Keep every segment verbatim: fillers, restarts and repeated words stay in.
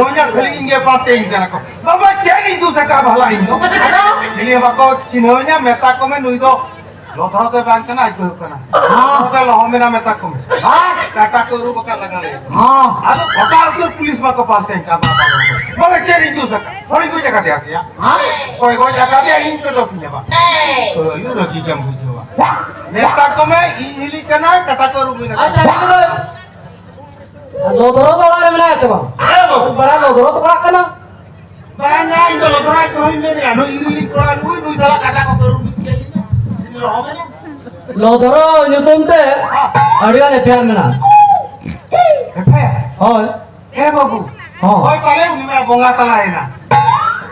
ᱤᱧᱟᱹᱜ ᱠᱷᱟᱹᱞᱤ ᱤᱧ ᱜᱮ ᱯᱟᱱᱛᱮ ᱤᱧ ᱠᱟᱱᱟ ᱠᱚ᱾ ᱵᱟᱵᱟ, ᱪᱮᱫ ᱤᱧ ᱫᱩᱥ ᱟᱠᱟᱫ ᱵᱷᱟᱞᱟ ᱤᱧ ᱫᱚ? ᱟᱫᱚ? ᱤᱧ ᱵᱟᱠᱚ ᱪᱤᱱᱦᱟᱹᱣ ᱤᱧᱟ, ᱢᱮᱛᱟ ᱠᱚ ᱢᱮ, ᱱᱩᱭ ᱫᱚ ᱞᱚᱫᱷᱨᱚ ᱫᱚ ᱵᱟᱝ ᱠᱟᱱᱟ, ᱟᱡ ᱫᱚ ᱦᱩᱭᱩᱜ ᱠᱟᱱᱟ᱾ ᱦᱚᱸ᱾ ᱱᱚᱛᱮ ᱞᱚᱦᱚ ᱢᱮᱱᱟ, ᱢᱮᱛᱟ ᱠᱚ ᱢᱮ᱾ ᱦᱚᱸ᱾ ᱠᱟᱴᱟ ᱠᱚ ᱟᱹᱨᱩᱵ ᱟᱠᱟᱫ ᱞᱟᱜᱟ ᱞᱮ᱾ ᱦᱚᱸ᱾ ᱟᱫᱚ ᱜᱚᱴᱟ ᱩᱛᱟᱹᱨ ᱯᱩᱞᱤᱥ ᱢᱟᱠᱚ ᱯᱟᱱᱛᱮ ᱤᱧ ᱠᱟᱱ ᱵᱟᱵᱟ᱾ ᱵᱟᱵᱟ, ᱪᱮᱫ ᱤᱧ ᱫᱩᱥ ᱟᱠᱟᱫ? ᱦᱚᱲᱤᱧ ᱜᱚᱡ ᱟᱠᱟᱫᱮᱭᱟ ᱥᱮᱭᱟ? ᱦᱚᱸ᱾ ᱚᱠᱚᱭ ᱜᱚᱡ ᱟᱠᱟᱫᱮᱭᱟ? ᱤᱧ ᱠᱚ ᱫᱚᱥ ᱤᱧᱟ ᱵᱟ᱾ ᱦᱮᱸ᱾ ᱟᱹᱭᱩ ᱨᱟᱹᱜᱤ ᱜᱮᱢ ᱵᱩᱡᱷᱟᱹᱣᱟ᱾ ᱢᱮᱛᱟ ᱠᱚ ᱢᱮ, ᱤᱧ ᱦᱤᱞᱤ ᱠᱟᱱᱟ, ᱠᱟᱴᱟ ᱠᱚ ᱟᱹᱨᱩᱵ ᱢᱮᱱᱟ᱾ ᱟᱪᱪᱷᱟ, ᱤᱧ ᱫᱚ ᱟᱨ ᱞᱚᱫᱷᱨᱚ ᱫᱚ ᱚᱲᱟᱜ ᱨᱮ ᱢᱮᱱᱟᱭᱟ ᱥᱮ ᱵᱟᱝ? ᱦᱮᱸ ᱵᱟᱹᱵᱩ᱾ ᱵᱟᱲᱟ ᱞᱚᱫᱷᱨᱚ ᱫᱚ ᱯᱟᱲᱟᱜ ᱠᱟᱱᱟ? ᱵᱟᱝᱟ, ᱤᱧ ᱫᱚ ᱞᱚᱫᱷᱨᱚ ᱠᱚᱦᱚᱧ ᱢᱮᱱᱮᱜᱼᱟ᱾ ᱱᱩᱭ ᱤᱨᱤᱞᱤᱡ ᱠᱚᱲᱟ, ᱱᱩᱭ, ᱱᱩᱭ ᱥᱟᱞᱟᱜ ᱠᱟᱴᱟ ᱠᱚ ᱟᱹᱨᱩᱵ ᱢᱤᱫ ᱠᱮᱫ ᱞᱤᱧᱟ᱾ ᱤᱧ ᱞᱚᱦᱚ ᱢᱮᱱᱟ᱾ ᱞᱚᱫᱷᱨᱚ ᱧᱩᱛᱩᱢ ᱛᱮ ᱦᱮᱸ᱾ ᱟᱹᱰᱤ ᱜᱟᱱ ᱮᱯᱷ ᱟᱭ ᱟᱨ ᱢᱮᱱᱟᱜᱼᱟ᱾ ᱮᱯᱷ ᱟᱭ ᱟᱨ? ᱦᱳᱭ᱾ ᱦᱮᱸ ᱵᱟᱹᱵᱩ᱾ ᱦᱚᱸ᱾ ᱦᱳᱭ, ᱯᱟᱞᱮ ᱩᱱᱤ ᱢᱟ ᱵᱚᱸᱜᱟ ᱛᱟᱞᱟᱭᱮᱱᱟ᱾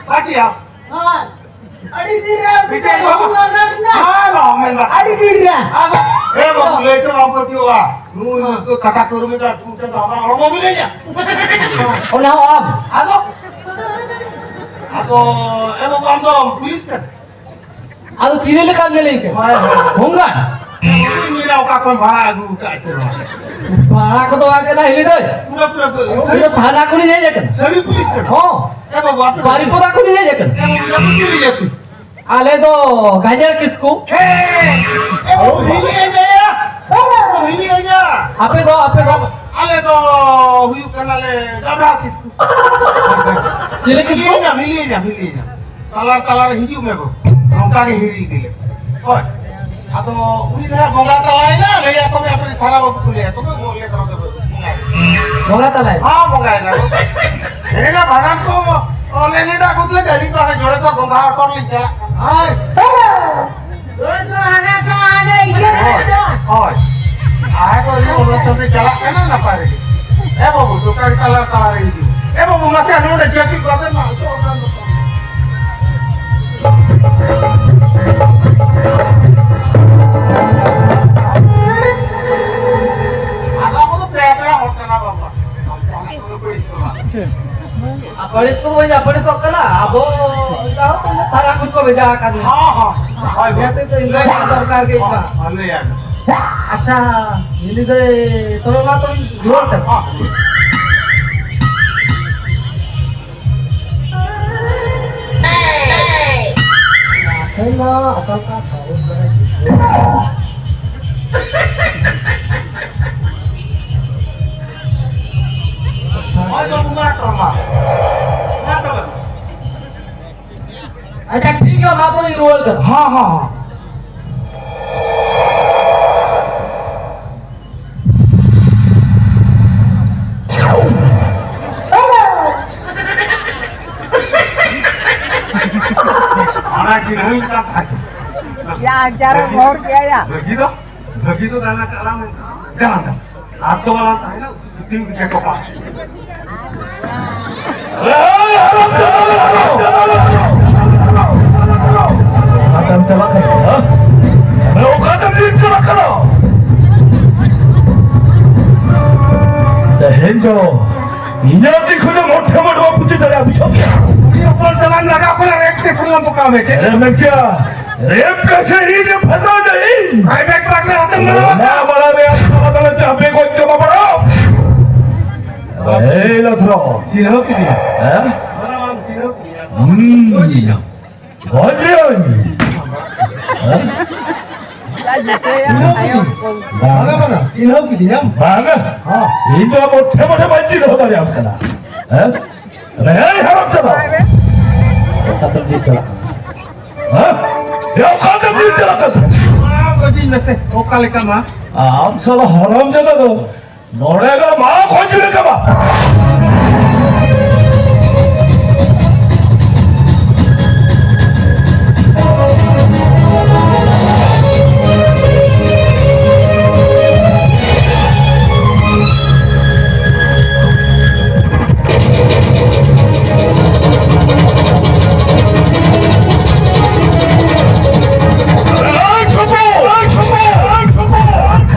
ᱟᱪᱪᱷᱟ᱾ ᱦᱳᱭ᱾ ᱟᱹᱰᱤ ᱫᱤᱱ ᱨᱮ ᱢᱤᱫᱴᱮᱱ ᱵᱟᱹᱦᱩ ᱵᱟᱹᱵᱩ᱾ ᱞᱟᱜᱟᱣ ᱮᱱᱟ᱾ ᱦᱮᱸ, ᱞᱚᱦᱚ ᱢᱮᱱ ᱫᱟ᱾ ᱟᱹᱰᱤ ᱫᱤᱱ ᱨᱮ᱾ ᱟᱫᱚ, ᱦᱮᱸ ᱵᱟᱹᱵᱩ, ᱞᱟᱹᱭ ᱛᱮ ᱵᱟᱢ ᱯᱟᱹᱛᱭᱟᱹᱣᱟ᱾ ᱱᱩᱭ ᱱᱤᱛᱚᱜ ᱠᱟᱴᱟ ᱠᱚ ᱟᱹᱨᱩᱵ ᱮᱫᱟ, ᱴᱩᱴᱟᱹ ᱫᱚ ᱟᱢᱟᱜ ᱦᱚᱲᱢᱚ ᱵᱤᱞᱟᱹᱭᱟ᱾ ᱚᱱᱟ ᱦᱚᱸ ᱟᱢ᱾ ᱟᱫᱚ, ᱟᱫᱚ, ᱮ ᱵᱟᱹᱵᱩ, ᱟᱢ ᱫᱚ ᱯᱩᱞᱤᱥ ᱠᱟᱱᱟ? ᱟᱫᱚ ᱪᱤᱞᱤ ᱞᱮᱠᱟᱢ ᱧᱮᱞᱤᱧ ᱠᱟᱱᱟ? ᱦᱳᱭ, ᱦᱳᱭ, ᱦᱳᱭ᱾ ᱦᱚᱸᱜᱟ? ᱤᱧ ᱢᱮᱱᱟ ᱚᱠᱟ ᱠᱷᱚᱱ ᱵᱷᱟᱲᱟ ᱟᱹᱜᱩ ᱟᱠᱟᱫ ᱠᱚ ᱱᱚᱣᱟ? ᱵᱷᱟᱲᱟ ᱠᱚᱫᱚ ᱵᱟᱝ ᱠᱟᱱᱟ, ᱦᱤᱞᱤ ᱫᱟᱹᱭ᱾ ᱯᱩᱨᱟᱹ, ᱯᱩᱨᱟᱹ, ᱯᱩᱨᱟᱹ᱾ ᱤᱧ ᱫᱚ ᱛᱷᱟᱱᱟ ᱠᱷᱚᱱᱤᱧ ᱦᱮᱡ ᱟᱠᱟᱱᱟ᱾ ᱥᱟᱹᱨᱤ ᱯᱩᱞᱤᱥ ᱠᱟᱱᱟ? ᱦᱚᱸ᱾ ᱮ ᱵᱟᱹᱵᱩ, ᱟᱯᱮ ᱫᱚ? ᱵᱟᱨᱤᱯᱚᱫᱟ ᱠᱷᱚᱱᱤᱧ ᱦᱮᱡ ᱟᱠᱟᱱᱟ᱾ ᱮ ᱵᱟᱹᱵᱩ, ᱟᱯᱮ ᱪᱤᱞᱤ ᱡᱟᱹᱛᱤ? ᱟᱞᱮ ᱫᱚ ᱜᱟᱡᱟᱲ ᱠᱤᱥᱠᱩ᱾ ᱦᱮᱸ! ᱮ ᱵᱟᱹᱵᱩ, ᱦᱤᱞᱤ ᱦᱮᱡ ᱟᱭᱟ᱾ ᱦᱤᱞᱤ ᱦᱮᱡ ᱟᱭᱟ᱾ ᱟᱯᱮ ᱫᱚ, ᱟᱯᱮ ᱫᱚ? ᱟᱞᱮ ᱫᱚ ᱦᱩᱭᱩᱜ ᱠᱟᱱᱟᱞᱮ ᱜᱟᱰᱟ ᱠᱤᱥᱠᱩ᱾ ᱪᱤᱞᱤ ᱠᱤᱥᱠᱩ? ᱦᱤᱞᱤ ᱦᱮᱡ ᱟᱭᱟ, ᱦᱤᱞᱤ ᱦᱮᱡ ᱟᱭᱟ, ᱦᱤᱞᱤ ᱦᱮᱡ ᱟᱭᱟ᱾ ᱛᱟᱞᱟ ᱛᱟᱞᱟ ᱨᱮ ᱦᱤᱡᱩᱜ ᱢᱮ ᱜᱚ᱾ ᱱᱚᱝᱠᱟ ᱜᱮ ᱦᱤᱨᱤ ᱤᱫᱤ ᱞᱮ᱾ ᱦᱳᱭ᱾ ᱟᱫᱚ ᱩᱱᱤ ᱫᱚ ᱦᱟᱸᱜ ᱵᱚᱸᱜᱟ ᱛᱟᱞᱟᱭᱮᱱᱟ, ᱞᱟᱹᱭ ᱟᱠᱚ ᱢᱮ ᱟᱯᱮ ᱛᱷᱟᱱᱟ ᱵᱟᱹᱵᱩ ᱠᱚ ᱞᱟᱹᱭ ᱟᱠᱚ ᱢᱮ, ᱜᱚ ᱞᱮ ᱠᱟᱱᱟ ᱵᱚᱸᱜᱟ᱾ ᱵᱚᱸᱜᱟ ᱛᱟᱞᱟᱭᱮᱱᱟ? ᱦᱚᱸ, ᱵᱚᱸᱜᱟᱭᱮᱱᱟ ᱜᱚ᱾ ᱮᱱᱮ ᱵᱷᱟᱸᱰᱟᱱ ᱠᱚ ᱚᱞ ᱮᱱᱮ ᱟᱹᱜᱩ ᱞᱮ ᱜᱟᱹᱰᱤ ᱠᱚ ᱟᱨ ᱡᱚᱲᱮ ᱠᱚ ᱵᱚᱸᱜᱟ ᱦᱚᱴᱚ ᱞᱤᱧ ᱪᱟᱞᱟᱜ ᱠᱟᱱᱟ᱾ ᱦᱳᱭ᱾ ᱦᱳᱭ, ᱦᱳᱭ᱾ ᱟᱨ ᱠᱚ ᱟᱹᱞᱤᱧ ᱚᱱᱟ ᱥᱟᱶᱛᱮ ᱪᱟᱞᱟᱜ ᱠᱟᱱᱟ ᱱᱟᱯᱟᱭ ᱨᱮᱜᱮ᱾ ᱮ ᱵᱟᱹᱵᱩ, ᱫᱚᱠᱟᱱ ᱛᱟᱞᱟ ᱛᱟᱞᱟ ᱨᱮ ᱦᱤᱡᱩᱜ᱾ ᱮ ᱵᱟᱹᱵᱩ, ᱢᱟᱥᱮ ᱱᱚᱰᱮ ᱡᱟᱹᱯᱤᱫ ᱵᱟᱵᱮᱱ ᱢᱟ, ᱚᱪᱚᱜ ᱟᱠᱟᱱ ᱫᱚ᱾ ᱟᱫᱚ ᱟᱵᱚ ᱫᱚ ᱯᱮᱲᱟ ᱯᱮᱲᱟ ᱦᱚᱲ ᱠᱟᱱᱟ ᱵᱟᱵᱟ᱾ ᱟᱨ ᱯᱟᱹᱨᱤᱥ ᱠᱚ ᱵᱟᱹᱧ ᱯᱟᱹᱨᱤᱥᱚᱜ ᱠᱟᱱᱟ, ᱟᱵᱚ ᱚᱱᱠᱟ ᱦᱚᱸ ᱛᱟᱦᱞᱮ ᱛᱷᱟᱱᱟ ᱠᱷᱚᱱ ᱠᱚ ᱵᱷᱮᱡᱟ ᱟᱠᱟᱫᱤᱧᱟ᱾ ᱦᱚᱸ, ᱦᱚᱸ, ᱦᱳᱭ, ᱦᱳᱭ᱾ ᱡᱟᱛᱮ ᱫᱚ ᱤᱧ ᱫᱚ ᱫᱚᱨᱠᱟᱨ ᱜᱮ ᱤᱧ ᱢᱟ᱾ ᱦᱚᱸ, ᱞᱟᱹᱭ ᱟᱭ ᱢᱮ᱾ ᱟᱪᱪᱷᱟ, ᱦᱤᱞᱤ ᱫᱟᱹᱭ, ᱛᱚᱵᱮ ᱢᱟ ᱛᱚᱵᱮ ᱨᱩᱣᱟᱹᱲ ᱠᱟᱱᱟ᱾ ᱦᱚᱸ᱾ ᱛᱮᱦᱮᱧ ᱢᱟ ᱚᱠᱟ ᱞᱮᱠᱟ ᱠᱷᱟᱨᱟᱯ ᱫᱷᱟᱨᱟ ᱵᱩᱡᱷᱟᱹᱣ᱾ ᱦᱳᱭ ᱵᱟᱹᱵᱩ, ᱢᱟ ᱛᱚᱵᱮ ᱢᱟ᱾ ᱢᱟ ᱛᱚᱵᱮ᱾ ᱟᱪᱪᱷᱟ, ᱴᱷᱤᱠ ᱜᱮᱭᱟ, ᱢᱟ ᱛᱚᱵᱮ ᱨᱩᱣᱟᱹᱲ ᱠᱟᱱᱟ᱾ ᱦᱚᱸ, ᱦᱚᱸ, ᱦᱚᱸ᱾ ᱚᱱᱟ ᱪᱤᱱᱦᱟᱹᱣᱤᱧ ᱠᱟᱱ ᱛᱟᱦᱮᱸᱫ᱾ ᱭᱟ, ᱡᱟᱨᱮ ᱵᱷᱚᱨ ᱜᱮᱭᱟ ᱭᱟ᱾ ᱵᱷᱟᱹᱜᱤ ᱫᱚ, ᱵᱷᱟᱹᱜᱤ ᱫᱚ ᱫᱟᱱᱟ ᱠᱟᱜ ᱞᱟᱝ ᱡᱟᱦᱟᱸ ᱫᱚ᱾ ᱟᱨ ᱫᱚ ᱵᱟᱞᱟᱝ ᱛᱟᱦᱮᱱᱟ, ᱩᱛᱩ ᱥᱩᱛᱤ ᱜᱮ ᱠᱚᱯᱟ᱾ ᱚᱠᱟᱛᱮᱢ ᱪᱟᱞᱟᱜ ᱠᱟᱱᱟ? ᱦᱮᱸ? ᱚᱠᱟᱛᱮᱢ ᱪᱟᱞᱟᱜ ᱠᱟᱱᱟ? ᱛᱮᱦᱮᱧ ᱫᱚ ᱤᱧᱟᱹᱜ ᱛᱤ ᱠᱷᱚᱱ ᱢᱚᱴᱷᱮ ᱢᱚᱴᱷᱮ ᱵᱟᱢ ᱯᱩᱪᱩᱡ ᱫᱟᱲᱮᱭᱟᱜᱼᱟ, ᱵᱩᱡᱷᱟᱹᱣ ᱠᱮᱫᱟ? ᱩᱱᱤ ᱦᱚᱯᱚᱱ ᱥᱟᱞᱟᱜ ᱞᱟᱜᱟᱣ ᱠᱟᱱᱟ, ᱨᱮᱯ ᱠᱮᱥ ᱨᱮᱞᱟᱝ ᱵᱚᱠᱟᱣ ᱢᱮ, ᱪᱮᱫ? ᱮ, ᱢᱮᱱ ᱠᱮᱭᱟ, ᱨᱮᱯ ᱠᱮᱥ ᱨᱮ ᱤᱧ ᱮ ᱯᱷᱟᱸᱥᱟᱣ ᱫᱟ ᱤᱧ᱾ ᱯᱨᱟᱭᱵᱷᱮᱴ ᱯᱟᱨᱴ ᱨᱮ ᱦᱚᱛᱮ ᱢᱮ᱾ ᱚᱱᱟ ᱵᱟᱲᱟ ᱨᱮᱭᱟᱜ ᱠᱟᱛᱷᱟ ᱫᱚ ᱪᱟᱯᱮ ᱜᱚᱡ ᱪᱟᱵᱟ ᱵᱟᱲᱟ᱾ ᱮᱭ ᱞᱚᱛᱷᱨᱚ᱾ ᱪᱤᱱᱦᱟᱹᱣ ᱠᱮᱫᱮᱭᱟ᱾ ᱦᱮᱸ? ᱦᱩᱸ᱾ ᱜᱚᱡ ᱞᱤᱭᱟᱹᱧ᱾ ᱦᱮᱸ? ᱪᱤᱱᱦᱟᱹᱣ ᱠᱤᱫᱤᱧ᱾ ᱵᱟᱝᱟ, ᱵᱟᱝᱟ᱾ ᱪᱤᱱᱦᱟᱹᱣ ᱠᱤᱫᱤᱧᱟᱢ? ᱵᱟᱝᱟ᱾ ᱦᱚᱸ᱾ ᱤᱧ ᱫᱚ ᱢᱚᱴᱷᱮ ᱢᱚᱴᱷᱮ ᱵᱟᱹᱧ ᱪᱤᱱᱦᱟᱹᱣ ᱫᱟᱲᱮᱭᱟᱢ ᱠᱟᱱᱟ᱾ ᱦᱮᱸ? ᱨᱮᱦᱮᱭ ᱦᱟᱨᱟᱢ ᱪᱟᱵᱟ᱾ ᱚᱠᱟᱛᱮᱢ ᱤᱫᱤ ᱪᱟᱞᱟᱜ ᱠᱟᱱᱟ? ᱦᱮᱸ? ᱮ, ᱚᱠᱟᱛᱮᱢ ᱤᱫᱤ ᱪᱟᱞᱟᱜ ᱠᱟᱱᱟ? ᱢᱟ ᱜᱚᱡᱤᱧ ᱢᱮᱥᱮ, ᱚᱠᱟ ᱞᱮᱠᱟ ᱢᱟ? ᱟᱢ ᱥᱟᱞᱟ ᱦᱟᱨᱟᱢ ᱡᱟᱫᱟ ᱫᱚ ᱱᱚᱰᱮ ᱫᱚ ᱢᱟ ᱠᱷᱚᱡ ᱞᱮᱠᱟ ᱢᱟ᱾